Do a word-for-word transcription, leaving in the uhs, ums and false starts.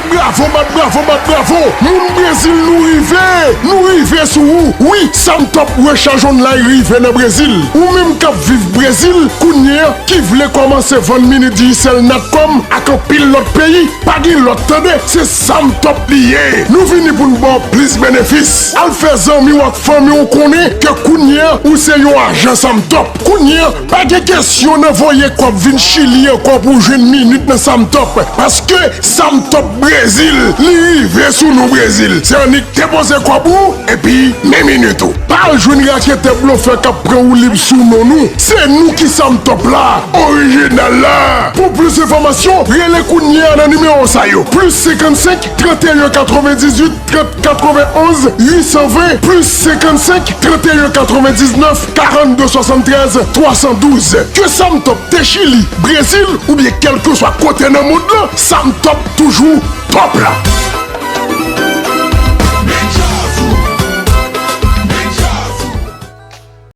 Bravo, bat bravo, bat bravo! Moun Brezil, nou rive! Nou rive sou ou! Wi, Sam Top Rechaj Online rive nan Brezil! Ou menm k ap viv Brezil, kounye a, ki vle kòmanse vann mini Digicel Natcom ak anpil lòt peyi, pa gen lòt tande, se Sam Top li ye! Nou vini pou n ba w plis benefis! Al fè zanmi w ak fanmi w konnen ke kounye a, ou se yon ajan Sam Top! Kounye a, pa gen kesyon nan voye kòb vin Chili ankò pou w jwenn minit nan Sam Top, paske Sam Top Brezil, li rive sou nou Brezil. Se annik depoze kòb ou, epi men minit ou. Pa al jwenn raketè blofè k ap pran woulib sou non nou. Se nou ki Sam Top la, orijinal la. Pou plis enfòmasyon, rele kounye a nan nimewo sa yo, plis senkannsenk, trannteyen katrevendizuit, trant katrevenonz, uit san ven, plis senkannsenk, trannteyen katrevendiznèf, karannde swasanntrèz, twasandouz. Ke Sam Top te Chili, Brezil, oubyen kèlkeswa kote nan mond lan, Sam Top toujou top la.